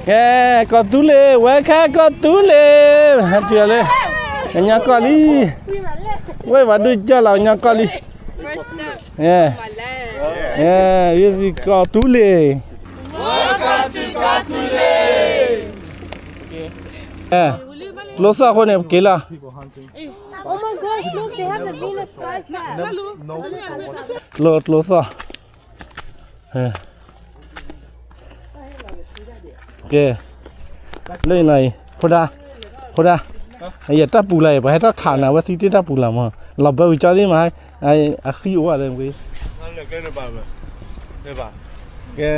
ကဲ, ကီၢ်သူလ့ၤ, ဝဲခါကီၢ်သူလ့ၤ, ဟဲတုၤလံ, ကညီကီၢ်လံ, ဝဲပှၤဒုးကီၢ်လီၤ ကညီကီၢ်လံ, ကီၢ်သူလ့ၤ, ကျိသီၣ်အဃိန့ၣ် ပက့ၤလီၤ, ကျိ, ကျိသီၣ် ကဲ, လၢနၤအံၤ, ဖိဒါ, ဖိဒါ, ယတၢ်ပူၤလၢ်အံၤ ပှၤဟဲထီၣ်ခးနၤ ဝဲသံတ့ၢ်တၢ်ပူၤလၢ်မး, လီၤဘၢဝံၤကၠီလံမး, အဃံအိၣ်ဝဲလၢဝံၤ, ကဲ,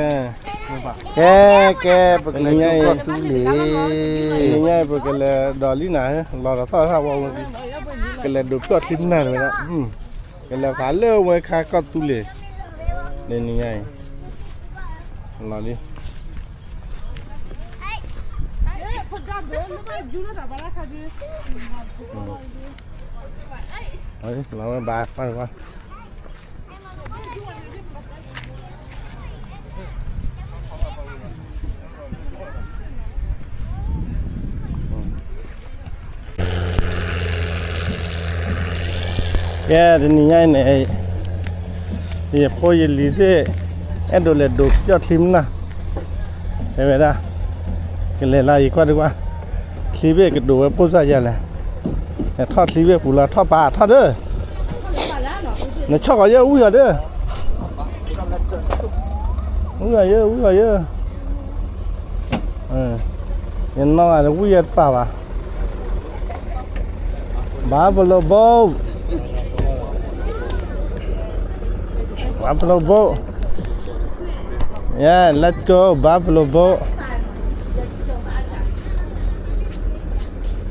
ကဲ, ပကလဲၤကၠိကီၢ်သူလ့ၤ, နံၤညါအံၤ ပကလဲၤဒိးလံနၤ, လီၤဒီးသီၣ်ထီၣ်ဝဲ, ကလဲၤဒိးပျီၢ်ချံမနၢ်တဝဲဒၣ်, ကလဲၤဖးလၢဝဲခါကီၢ်သူလ့ၤ, နံၤညါအံၤ လီၤလံ. လီၤဝဲဘၣ်, ကဲ, တနံၤညါအံၤန့ၣ် ယဖိယလံၤသ့ၣ် အဲၣ်ဒိးလဲၤဒိးပျီၢ်ချံမနၢ်, တဲဝဲဒၣ်, ကလဲၤလၢယကွၢ်ဒံကွၢ်, ချံဘ့ၣ်ကဒိးဝဲပိၢ်စၢ်ယၤလဲၣ်, ထီၣ်ချံဘ့ၣ်ပူၤလီၤ ထီၣ်ပာ်ထီၣ်ဒီး, နဆီၣ်ဃီၤယဲၢ်ဝံၣ်အီၤဒီး, ဝံၣ်အီၤယဲၢ် ဝံၣ်အီၤယဲၢ်, ယနီၢ်ဂၤဝံၣ်ယဲၢ်တပာ်ဘၣ် Buffalo boat. Buffalo boat. Yeah, let's go, Buffalo boat.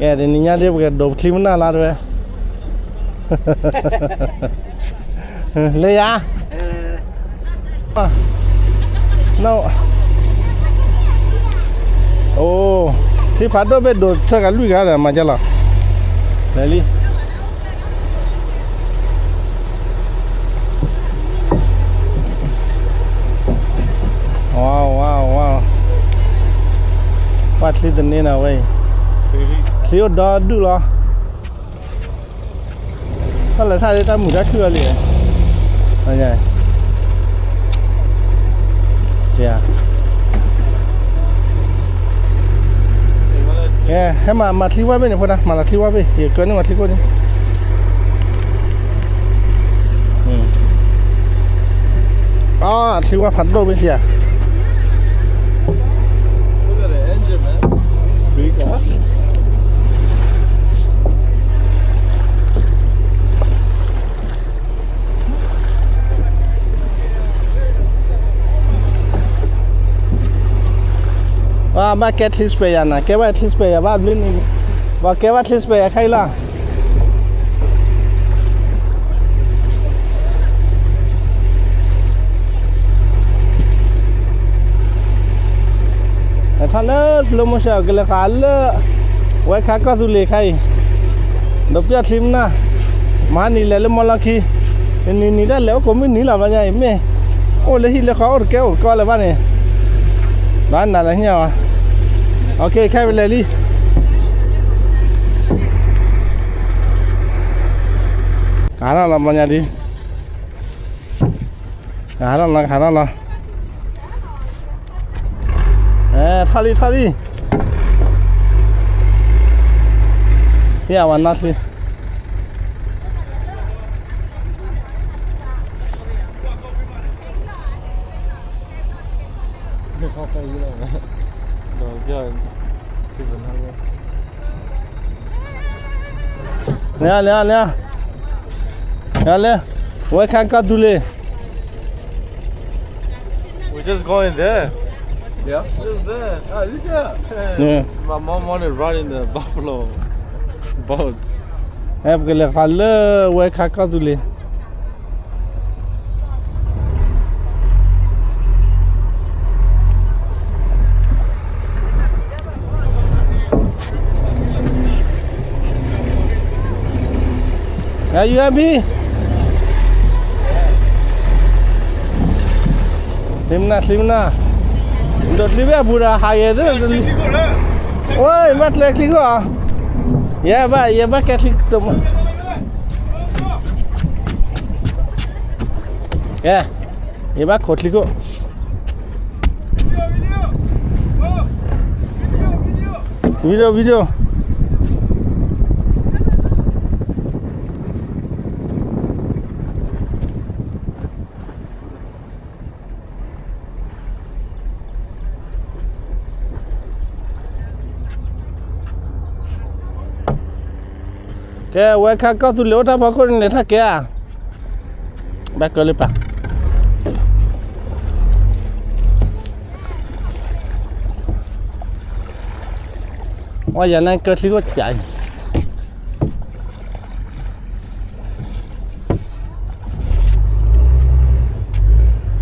ကဲ, တနံၤညါဒ်ပကဒိးပချံမနၢ်လီၤတဝဲ, လၢယၤ အိ, ချံဖးဒိၣ်ဘ့ၣ်ဒိးဆၢကၤလွံၢ်ဂၤဒီး မၤကလီၤ, လဲၤလံ. Wow, wow, wow. ပှၤချံတန့ၢ်နီၤဝဲအံၤ, ချံအိၣ်ဒီဒူၣ်လီၤ. တၢ်လဲၤထၣ်ဒ်တၢ်မုာ်တၢ်ခုၣ်အီၤလံ, ကဲ, ဟဲမၤ မၤချံဝါဘ့ၣ်န့ၣ် ဖိဒၣ် မၤလီၤချံဝါဘ့ၣ် ယကၢန့ၢ်မၤချံခိၣ်န့ၣ်, အချံဝါဖးဒိၣ်ဘ့ၣ်ဧါ. Bye, bye, ကဲချံစပယ်ယၤနၤ, ကဲဘၣ်ချံစပယ်ယၤဘၣ်ဘျုးန့ၣ်, ဘၣ်ကဲဘၣ်ချံစပယ်ယၤခဲအံၤလီၤ. ထီၣ်လၢ slow motion ကလဲၤဃးလၢ ဝဲခါကီၢ်သူလ့ၤခါအံၤ, ဒီးပျီၢ်ချံမနၢ်, မဟါနံၤလဲၤလၢမီလီခံ, နံၤနံၤတၢ်လဲၤအိၣ်ကိးမုၢ်နံၤလီၤဘျီညါအံၤ မ့ၢ်အိၣ်လၢဟံၣ်လၢဃီအိၣ်တကဲအိၣ်တကီလၢၤဘၣ်န့ၣ်, ဘၣ်နၤလၢညါဝဲ, ခဲအံၤပလဲၤလံ ကဟးထီၣ်လီၤဘျီညါဒ် ကဟးထီၣ်လီၤ ကဟးထီၣ်လီၤ, ထီၣ်လံ ထီၣ်လံ, ဟ့ၣ်အဝဲနီၢ်ချံ လဲၤ လဲၤ လဲၤ လဲၤ ဝဲခါကီၢ်သူလ့ၤ We're just going there. Yeah? Just there. Ah, you there? Yeah. My mom wanted to ride in the buffalo boat. အဲ ပကလဲၤဃးလၢဝဲခါကီၢ်သူလ့ၤ Are you happy? ချံမနၢ် ချံမနၢ် ဒိးချံဘၣ်အပူၤဒီးဟးဂဲၤ, အိၣ် ဘၣ်ကျဲချံခိၣ်, ယဲဘၣ် ယဲဘၣ်ကျဲချံတမ, ကဲ, ယဘၣ်ခိးချံခိၣ်, video video. ကဲ ဝဲခါကီၢ်သူလ့ၤအိၣ်တၢ်ဖီခိၣ်န့ၣ် ထီၣ်ကဲဧါ, ဘၣ်ကၢလၢပၤ, ဝဲယၤန့ၣ်ကၢချံခိၣ်ကးအံၤ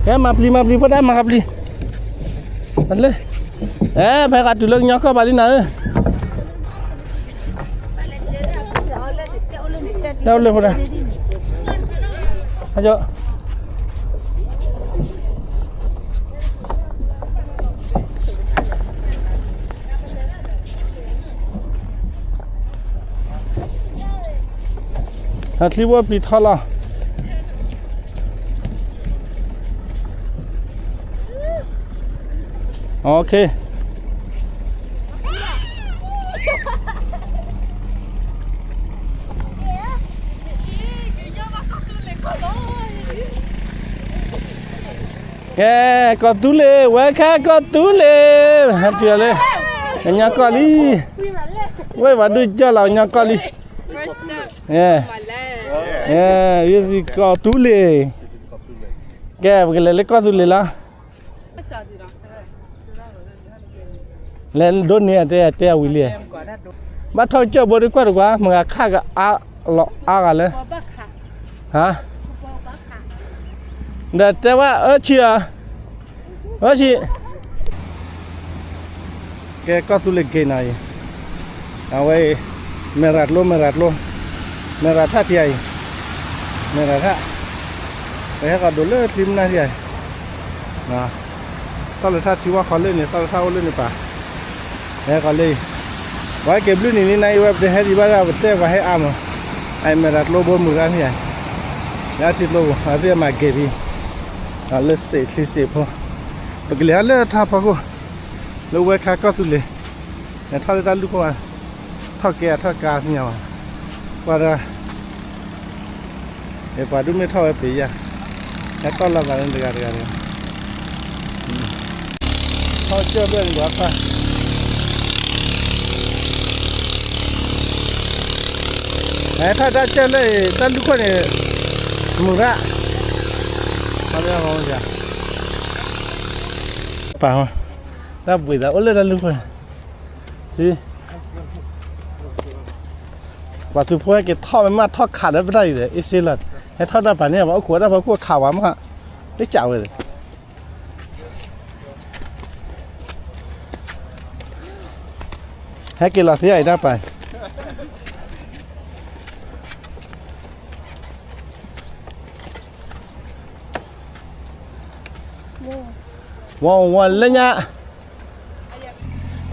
ကဲ မၤပျံၤ မၤပျံၤ ဖိဒၣ် မၤပျံၤ, လၢ, အဲ ဖဲဃးတုၤလၢကညီကီၢ်ပၤလံနၤဧၢ, တၢ်အိၣ်လၢဖိဒၣ်, အကၠီ အချံဘိပျံၤထီလီၤ, ကဲ ကီၢ်သူလ့ၤ ဝဲခါကီၢ်သူလ့ၤ, ဟဲတုၤလၢ ကညီကီၢ်လံ, ဝဲပှၤဒုးကၠီလီၤကညီကီၢ်လံ, ကီၢ်သူလ့ၤ, ကဲ ပကလဲၤလၢကီၢ်သူလ့ၤလီၤ. လဲၤဒိးန့ၢ်အတဲ တဲအဝံၤလံ, ဘၣ်ထီၣ်ကစၢၢ်ဘိဒုးကွၢ်တကွၢ် မတၤခးကအါလီၤအါဂၤလၢ, ဟါ, ဒီးတဲဝဲအၢဆံၣ်ဧါ, အၢဆံၣ် ကဲ ကီၢ်သူလ့ၤဂ့ၤနီၤအံၤ, အဝဲအံၤ မဲၢ်ရၤကျိ မဲၢ်ရၤကျိ, မဲၢ်ရၤထၣ်ထံအံၤ, မဲၢ်ရၤထၣ်, ပဟဲကီးဒိးလၢချံမနၢ်ထံအံၤ, သီၣ်လၢထၣ်ထံဝါဃီလၢန့ၣ် သီၣ်လၢထၣ်အိၣ်လၢန့ၣ်ပၢ်, ပဟဲကီးလၢအံၤ, ပှၤဟဲက့ၤဘျုးနံၤန့ၣ် နအံၤဝဲပတဟဲဒံးဘၣ်ဒၣ် ပတဲပှၤဟဲအါမး, အံၤမဲၢ်ရၤကျိဘိမုၢ်ရၣ်ထံအံၤ, လၢထံကျိပူၤ အသ့ၣ်မၤဂ့ၤဖံ, လၢစ့ၣ်ချံစ့ၣ်ဖိ, ပကလဲၤဟးလၢထါဖီခိၣ် လၢဝဲခါကီၢ်သူလ့ၤ, ထီၣ်လၢတၢ်လူၢ်ခိၣ်ဧါ, ထီၣ်ကဲထီၣ်ကါသ့ၣ်ညါဘၣ်, ကွၢ်ဒၣ်, ပှၤဒုးမ့ၢ်ထီၣ်ဝဲပ့ၤယါ, ဟဲတီၢ်လီၤသးလၢတဂၤတဂၤတဂၤ, ထီၣ်ကၢၢ်ဘျဲၣ်န့ၣ် ပှၤဖး ဟဲထီၣ်တၢ်ကၢၢ်လၢ တၢ်လူၢ်ခိၣ်န့ၣ် မုၢ်ရၣ်, ပၢ်, တၢ်ဘှံးသးအိၣ်လၢတၢ်လူၢ်ခိၣ်န့ၣ်, ပှၤသုးဖိဟဲက့ၤထီၣ်မ့ၢ်မးထီၣ်ခးဒီးပတၢ်အံၤဒီး အ့ၣ်စ့လီၤ, ဟဲထီၣ်တၢ်ပာ်န့ၣ် ပှၤအိၣ်ခိးတၢ်ဖီခိၣ်ခးဝဲမး, တကးဝဲဒီး ဟဲက့ၤလီၤသ့အံၤတၢ်ပာ်, ဝဲလၢညါ,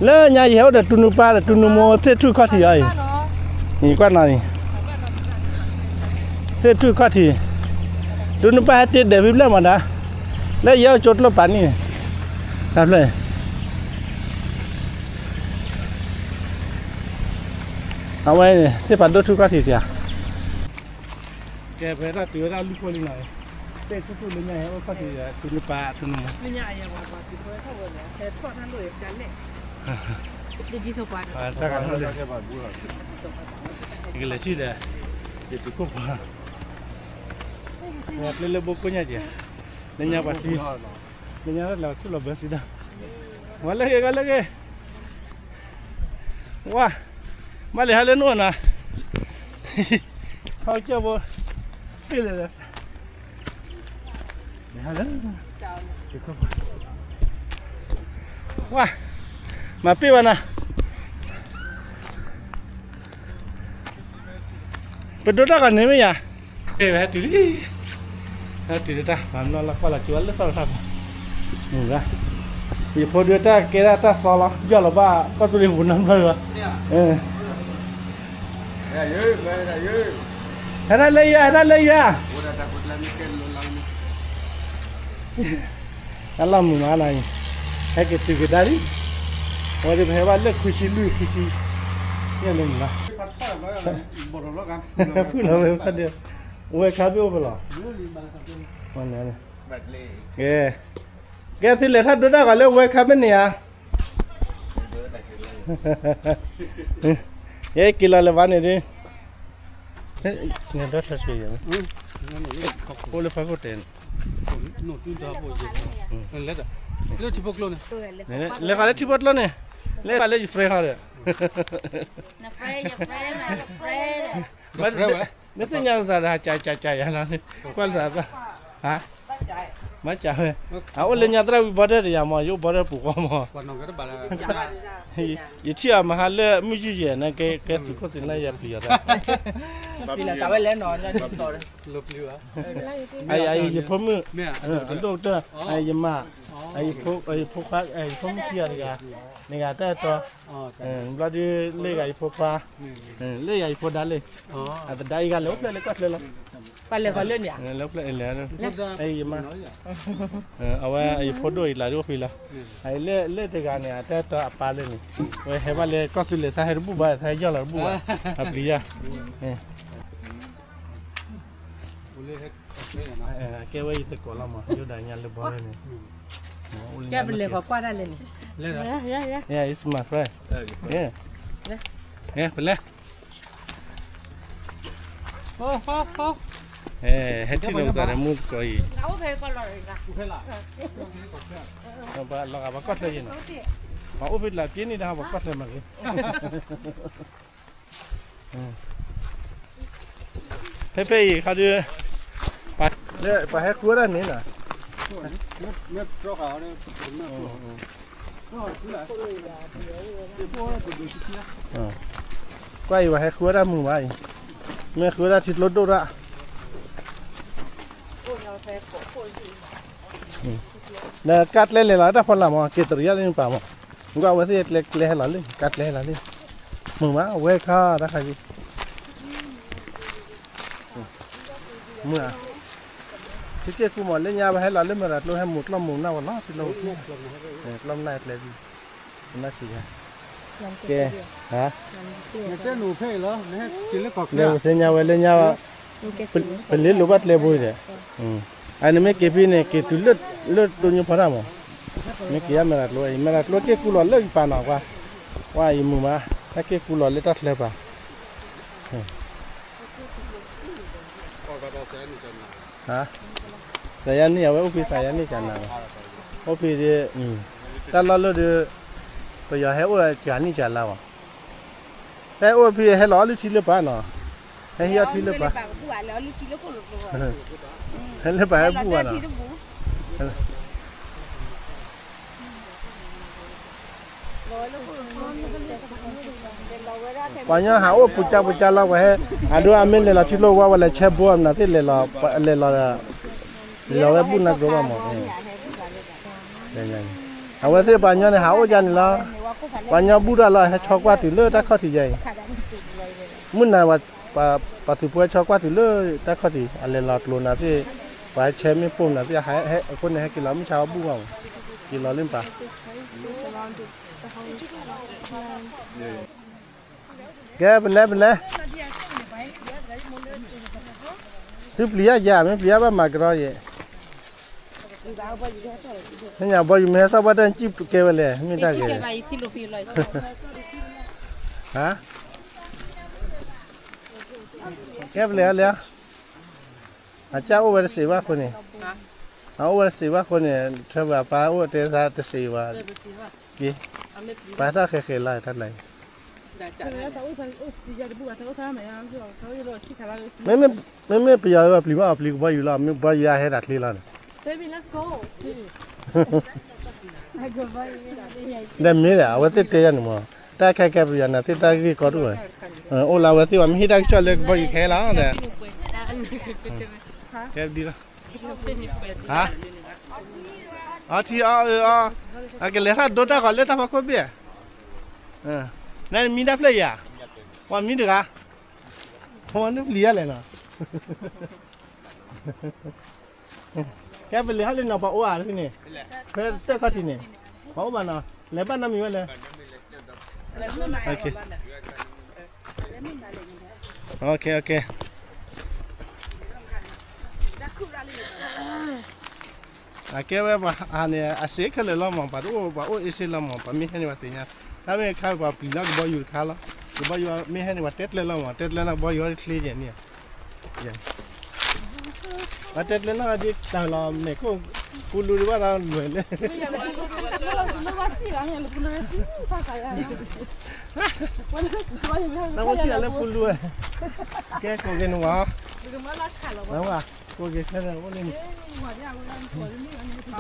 လၢညါယဟဲအိၣ်ဒီးတူၢ်နူပၢ်ဒီးတူၢ်နူမိၢ်သ့ၣ်ထူၣ်ခီၣ်ထံးအံၤ, ယကွၢ်နီၤအံၤ, သ့ၣ်ထူၣ်ခီၣ်ထံး, တူၢ်နူပၢ်ဟဲတ့ဒဲးဖံဖျၢၣ်မးဒၣ်, လၢယဲအိၣ်ကၠိကျိပာ်န့ၣ်, တၢ်ဖျၢၣ် အဝဲသ့ၣ်ဖးဒိၣ်ထူၣ်ခီၣ်ထံးစှၤ, ကဲ ပဟဲထီၣ်တုၤဝဲဒၣ်လူၢ်ခိၣ်လံနီၤ, သ့ၣ်ထူၣ်ထူၣ်လၢညါဟဲအိၣ်ခီၣ်ထံးဒီးတူၢ်နူပၢ်တူၢ်နူမိၢ်, တၢ်ကလၢာ်, ယကလဲၤထံၣ်ဒီး ယသုးခိၣ်ပှၢ်, ပှၤကျဲလၢဘိကိးညါက့ၤ, လၢညါပှၤသံ, လၢညါတၢ်လဲၤထူၣ်လီၤဘၢစံဒၣ်, ဝဲလၢဂ့ၤ ဝဲလၢဂ့ၤ ဝါ, ဘၣ်လဲၤဟးလၢနအိၣ်နၤ, ဟီကၢၢ်ဘိ, သ့ၣ်လဲၤလၢ, လဲၤဟးလၢ, ဝါ, မၤပ့ၢ်ဘၣ်နၤ, ပဒိတၢ်ဂီၤန့ၣ်မ့ၢ်ယၤ, ကဲ ပဟဲတုၤလံ, ဟဲတုၤလၢတၢ် ပှၤနီၢ်လီၢ်ကွၢ်လီၤကၠိလၢသီၣ်လီၤထၣ်ပူၤ, မုၢ်ဂၤ ယဖိဒုးတၢ်ကဲဒၣ်တၢ်သီလီၤ ယီၢ်လီၤဘၣ် ကီၢ်သူလ့ၤပူၤနီတဘျီလီၤ. ဟဲဒၣ်လၢယၤ ဟဲဒၣ်လၢယၤ တၢ်လီၢ်မုာ်မးနၤအံၤ ဟဲက့ၤတုၤကဒါလံ အဝဲဒၣ်ပဟဲဘၣ်လၢခွံဆံလွံၢ်ခွံဆံ ယဲၢ်လၢမုာ်လီၤ ဖုၣ်လီၤဝဲဖးဒိၣ် ဝဲခါဘၣ်အိၣ်ဖဲလဲၣ် ကဲ ကဲသုလဲၤထီၣ်ဒိတၢ်ဂီၤလၢဝဲခါဖဲန့ၣ်ဧါ ယက့ၤလီၤလၢၤဘၣ်န့ၣ်ဒ် န့ၣ်ဒီးထၢစပံးယဲၢ် အိၣ်လၢဖးခိၣ်တဲာ်န့ၣ် လဲၤဃီၤလၢထံဖိကျိန့ၣ် လဲၤဃီၤလၢယ friend ဟီဒီး နသ့ၣ်ညါသးဒီး ကကကယၤလီၤ ကွၢ်လၢသးသး ဟါ မၤကဝဲ အအိၣ်လၢညါသရၣ်ဝံၤ border တယၤမး ယအိၣ် border ပူၤဃီမး ယထံၣ်အီၤမဟါလၢမုၢ်ယုၢ်ယဲၢ်န့ၣ် ကဲသုးခိၣ်သုးနၢ်ယၤပျံၤအီၤတၢ် ယဖိမုၣ် အဒိၣ်ကတၢၢ် ယမါ ယဖိခွါ ယဖိမုၣ်ခံဂၤတဂၤ န့ၣ်ဂၤတၢ်အဲၣ်တီ ဘျီဒုးလၢယၤယဖိခွါ လၢယၤယဖိဒါလံ အသဒါအံၤဂၤလဲၤအိၣ်ဖျဲၣ်လၢကီၢ်ချၢလီၤ ပှၤလဲၤဃီၤလၢန့ၣ် လဲၤအိၣ်ဖျဲၣ်လဲၤ ယမါ အဝဲယဖိဒိၣ်အံၤလၢဒိၣ်ဖံလီၤ လၢတဂၤန့ၣ် အတၢ်အဲၣ်တီအပၢ်လၢန့ၣ် ဝဲဟဲဘၣ်လၢကီၢ်သူလ့ၤ သးဟဲတဘူၣ်ဘၣ် သးဟဲယီၢ်လီၤတဘူၣ်ဘၣ် အပျံၤယၤ ကဲဝဲယသကိးလီၤမး ယိၣ်ဒၣ်ညါလၢဘီလၢန့ၣ် ကဲပလဲၤဃီၤကွၢ်တၢ်လဲၣ်န့ၣ် Yeah, it's my friend. Yeah. ပလဲၤ ဟဲထံၣ်လိာ်သးဒီးမုၢ်သကိးအံၤ လီၤဂာ်ပှၤကီၢ်ချၢယဲၢ်နီၤ ပှၤအိၣ်ဖဲလၢက့ၤန့ၣ်တဟါပှၤကီၢ်ချၢမးလံ ဖဲဖဲအံၤခါဒုး လၢပှၤဟဲဃုဝဲဒၣ်န့ၣ်လီၤ ကွၢ်အံၤပှၤဟဲဃုဝဲဒၣ်မုာ်ဘၣ်အံၤ မ့ၢ်ဃုဝဲဒၣ်ထံကျိဒိၣ်ဒၣ် ဒီးကါကျဲလဲၤလီၤတၢ်ဖီလာ်မး က့ၤတရံးယါလၢပၢ်မး ကွၢ်အဝဲသ့ၣ်ကျဲကျဲဟဲလီၤလံ ကါကျဲဟဲလီၤလံ မုာ်မး ဝဲခါတၢ်ခါယံၤ မုာ်ဧါ ထံက့ၢ်ကူမး လၢညါဝဲဟဲလီၤလၢမဲၢ်ရၤကျိဟဲမူးကျီၢ်မူးနၢ်ဝဲလီၤ ထံလီၢ်ပူၤ ကျီၢ်မနၢ်ကျဲဘံ နၢ်ဆံးယါ ကဲ ဟါ လၢပသ့ၣ်ညါဝဲလၢညါ ပလ့လိာ်ဘၣ်ကျဲဘိဒီး အန့ၣ်မ့ၢ်က့ၤဖဲန့ၣ် က့ၤတုၤလၢတိညိဖီတၢ်မး မ့ၢ်က့ၤယါမဲၢ်ရၤကျိ မဲၢ်ရၤကျိက့ၢ်ကူလီၤလၢယပၢ်နီၤကွၢ် ကွၢ်ယမုာ်မး တၢ်က့ၢ်ကူလီၤလၢတၢ်ချၢပၢ် ဟါ စၤယါန့ၣ် အဝဲအိၣ်ဖဲစၤယါန့ၣ်ကနၤဘၣ် အိၣ်ဖဲဒ် တၢ်လီၢ်လၢဒုး ပယီၤဟဲအိၣ်ကနံၣ်ကလါဘၣ် ဟဲအိၣ်ဖဲဟဲလီၤအီလုၢ်ထံလၢပၢ်နီၤ ဟဲဟံးအီထံလၢပၢ် ဟဲလၢပၢ်ဟဲဘူၣ်ဘၣ်နီၤ ပှၤညီဟးအိၣ်ပူၤကၢ်ပူၤကၢ်လီၤ ပှၤဟဲ အဒိ အမ့ၢ်လဲၤလီၤထံကျိဝါ ပှၤလဲၤဆဲဘိမနုၤသ့ၣ် လဲၤလီၤ လဲၤလီၤဝဲဘူၣ်နါကျိဘၣ်မး အဝဲသ့ၣ်ပှၤညီန့ၣ် ဟးအိၣ်ကၢ်န့ၣ်လီၤ ပှၤညီဘူၣ်တၢ်လီၤ ဟဲဆီကွၢ်တုၤလၢတၢ်ခီၣ်ထံးယါအံၤ မုၢ်နၤ ပှၤသုးဖိဟဲဆီကွၢ်တုၤလၢတၢ်ခီၣ်ထံး အလဲၤလီၤကျိနၤသ့ၣ် ပှၤဟဲဆဲမ့ၢ်ပိၢ်နၤသ့ၣ် အဃိန့ၣ် ဟဲက့ၤလီၤမုၢ်ဆါအီၤဘူၣ်ဘၣ်မး က့ၤလီၤလၢပၢ် ကဲ ပလဲၤ ပလဲၤ သုပျံၤယါယါ မ့ၢ်ပျံၤယါဘၣ်မၤကရီယဲၢ် မ့ၢ်ညါဘီယူၤမ့ၢ်ဟဲသီၣ်ဘၣ်တၢ်စံၣ်ကဲဝဲလဲၣ် မ့ၢ်တၢ်ဂ့ၤ ဟါ ကဲ ပလဲၤ လဲၤ အကၢ်အိၣ်ဝဲတစံးဘၣ်အဃိန့ၣ် အအိၣ်ဝဲတစံးဘၣ်အဃိန့ၣ် ထၢဘၣ်ပၢ်အိၣ်တဲသးတစံးဘၣ် က့ၤ ပာ်တၢ်ဃဲးဃဲးလီၤတၢ်လၢ မ့မ့ၢ်ပယီၤဝဲပျံၤဘၣ်အီၤ ပျံၤကဘီယူၤလီၤ မ့ၢ်ဘီယူၤအဟဲဒၣ်ချ့လီၤန့ၣ် ဒီးမ့ၢ်ဒီး အဝဲသ့ၣ်တဲယၤန့ၣ်မး တၢ်ခဲကဲပယီၤန့ၣ်သ့ၣ်တၢ်ဂ့ၢ်ကီတအိၣ်ဝဲ အိၣ်လၢအဝဲသ့ၣ်ဘၣ် မ့ၢ်ဟ့ၣ်တၢ်ကစီၣ်လၢကဘီယူၤခဲလီၤဒီး ကဲဒ်လီၤ ဟါ အထံအီအၢအီ, အကလဲၤထီၣ်ဒိတၢ်ဂီၤလၢတၢ်ဖီခိၣ်ဘ့ၣ်, နမံတၢ်ဖျၢၣ်ယၤ, ပှၤမံတဂၤ, ပှၤနုပျံၤယၤလဲၣ်နီၤ, ကဲပလဲၤဟီၣ်လၢနီၤ ပှၤအိၣ်ဧါဖဲန့ၣ်, ဖဲတၢ်ခီၣ်ထံးန့ၣ်, ပှၤအိၣ်ဘၣ်နီၤ, လဲၤဘၣ်နီတမံၤဝဲလဲၣ်. Okay, okay. အကဲဝဲပှၤအန့ၣ် အစ့ခဲလၢာ်လီၤမး, ပှၤတအိၣ် ပှၤအိၣ်အ့စ့လီၤမး, ပှၤမ့ၢ်ဟဲန့ၣ် ပှၤသ့ၣ်ညါ, တၢ်မ့ၢ်ခါပှၤပျံၤလီၤကဘီယူၤတခါလီၤ, ကဘီယူၤမ့ၢ်ဟဲန့ၣ် ပှၤတဲကျဲလီၤမး, တဲကျဲလီၤကဘီယူၤတချ့ယဲၢ်န့ၣ်, ပှၤတဲကျဲလီၤဒ်တၢ်လီၤမဲာ်ခိၣ်, ပူလူၤဒံးဘၣ်ဒီးလွဲၢ်လၢ တၢ်ဝဲထံၣ်လၢပူလူၤဝဲ, ကဲကိးက့ၤနဝၤ, နဝၤ, ကိးက့ၤခဲန့ၣ်အိၣ်လၢန့ၣ်, အ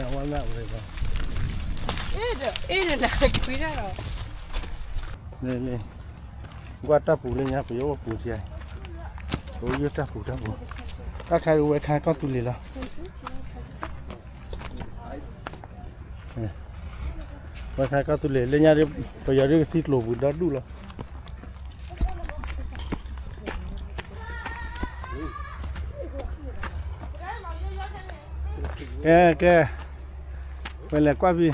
ဝဲလၢအဝဲ, ကွၢ်တၢ်ပူၤလၢညါ ပယီၤအိၣ်ပူၤထံ, ပယီၤတၢ်ပူၤတၢ်ပူၤ, တၢ်ခါဝဲခါကီၢ်သူလ့ၤလီၤ. ဝဲခါကီၢ်သူလ့ၤ လၢညါဒ် ပယီၤဒ်ကသံကျိာ်ပူၤဒီဒူၣ်လီၤ. ကဲ ကဲ, ပလဲၤကွၢ်ဖဲ,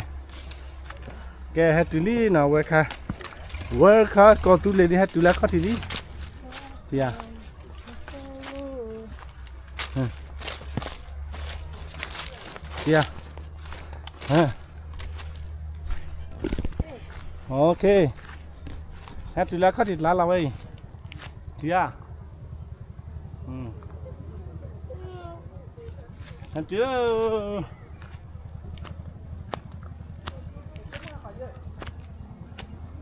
ကဲ ဟဲတုၤလံနီၤ ဝဲခါ, ဝဲခါကီၢ်သူလ့ၤဒ်ဟဲတုၤလၢခီၣ်ထံးလံ, ယၤ ယၤ, okay, ဟဲတုၤလၢခီၣ်ထံးတလါလီၤဝဲအံၤ, ယၤ, ဟဲတုၤ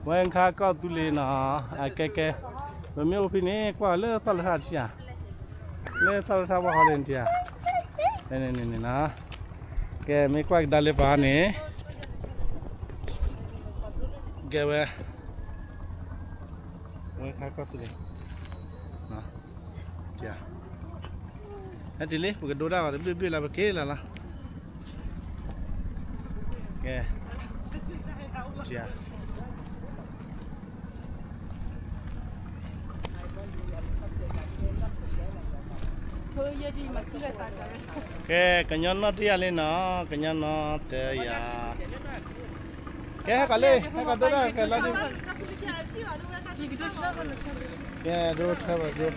ဝဲခါကီၢ်သူလ့ၤနီၤ, အကဲကဲ, ပမ့ၢ်အိၣ်ဖဲန့ၣ် ကွၢ်လၢသီၣ်လၢထါထံဧါ, လၢသီၣ်လၢထါဝါဃီလၢနထံဧါ, န့ၣ်န့ၣ်န့ၣ်နီၤ, ကဲမ့ၢ်ကွၢ်ကဒါလၢပၤန့ၣ်, ကဲဝဲ, ဝဲခါကီၢ်သူလ့ၤ, ဟဲတုၤလံ ပကဒိတၢ်ဂီၤတဘ့ၣ်ဘ့ၣ်လၢပက့ၤလၢ်လၢ်, ကဲ, ကဲ, ကဲ ကညီနီၢ်တယၢ်လံနီၤ, ကညီနီၢ်တယၢ်, ကဲ ဟဲကီးလံ ဟဲကီးဒိတၢ်ဂီၤကဲလီၤဒုး, ကဲ ဒိထၢဘၣ်ဒိ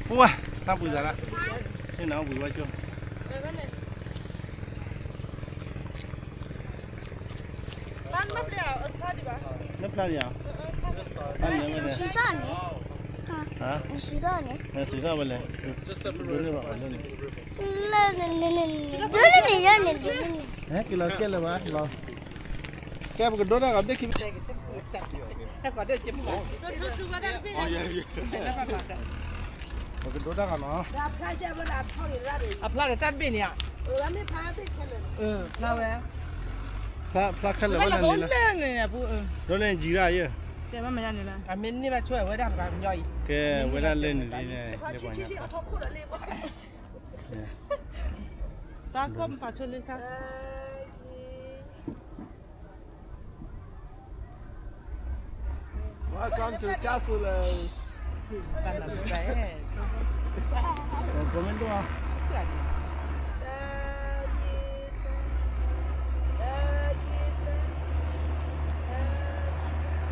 ပှၤ တၢ်ပှံၤသးဒၣ်, ဟ့ၣ်နၤဝံၤဝဲကၠိ, နဖျါဒံးဧါ, နစုစၢ်န့ၣ်, ဟါ, နစုစၢ်န့ၣ်, နစုစၢ်ဝဲလဲၣ်, လၢန့ၣ်, လၢန့ၣ်, ဟဲက့ၤလီၤကဲလၢၤဘၣ်လီၤ, ကဲပကဒိတၢ်ဂီၤဘ့ၣ်ခံ ပကဒိတၢ်ဂီၤနီၤ, အဖျါဒီးတၢ်တဘ့ၣ်န့ၣ်ဧါ, ဖျါဝဲ, ဖျါခဲလၢာ်ဝဲန့ၣ်, ဒိန့ၣ်ယံၤဒၣ်ယဲ, အမ့ၢ်န့ၢ်ဘၣ်ဆိဝဲဒၣ်ပှၤကညီအံၤ, ကဲဝဲဒၣ်လၢန့ၣ်လံန့ၣ်, တၢ်ခိၣ်မပာ်ဆိလၢတၢ် Welcome to Catholic. Comment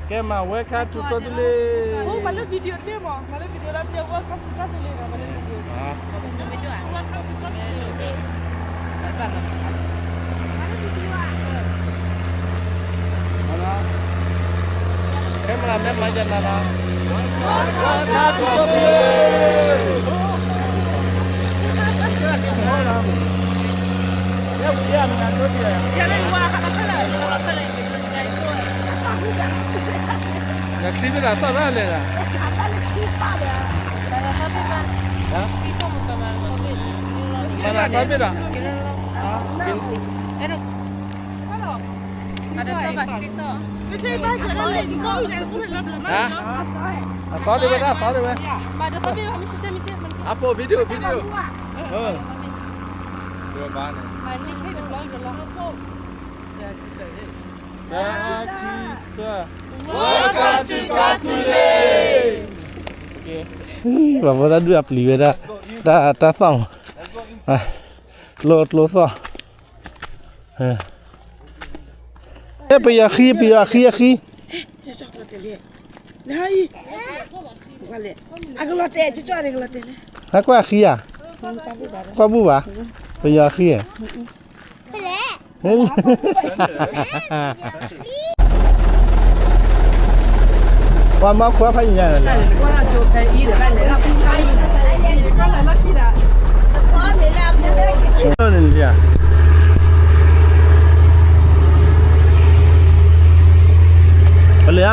ကဲမၤ welcome to ကီၢ်သူလ့ၤ, မၤလၢ video တဘ့ၣ်မး, မၤလၢ video လၢ welcome to ကီၢ်သူလ့ၤ, မၤလၢ video, welcome to ကီၢ်သူလ့ၤ, မၤလၢ video ဧါ, camera မ့ၢ်မၤယၤနၤလီၤ, welcome to ကီၢ်သူလ့ၤ, နချံမ့ၢ်တၢ်သီၣ်ရၣ်လဲၣ်, ဟါ သီဘ့ၣ်ဒီး, အသီဒ့ဝဲဒၣ် အသီဒ့ဝဲ, အပိ video video, ပှၤဖိသၣ်ဒုးအပျံၤဝဲဒၣ်, တၢ်တၢ်သီၣ်မး, ကျိကျိသီၣ်, ပယီၤဃံ ပယီၤအဃံ အဃံ, ဟဲကွၢ်အဃံဧါ, ကွၢ်ဘူၣ်ဘၣ်, ပယီၤအဃံဧါ. ပှၤမၤခွါဖးညါန့ၣ်, ပလဲၤအါဂီ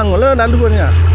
ၢ်လၢနလူၤန့ၣ်ဧါ.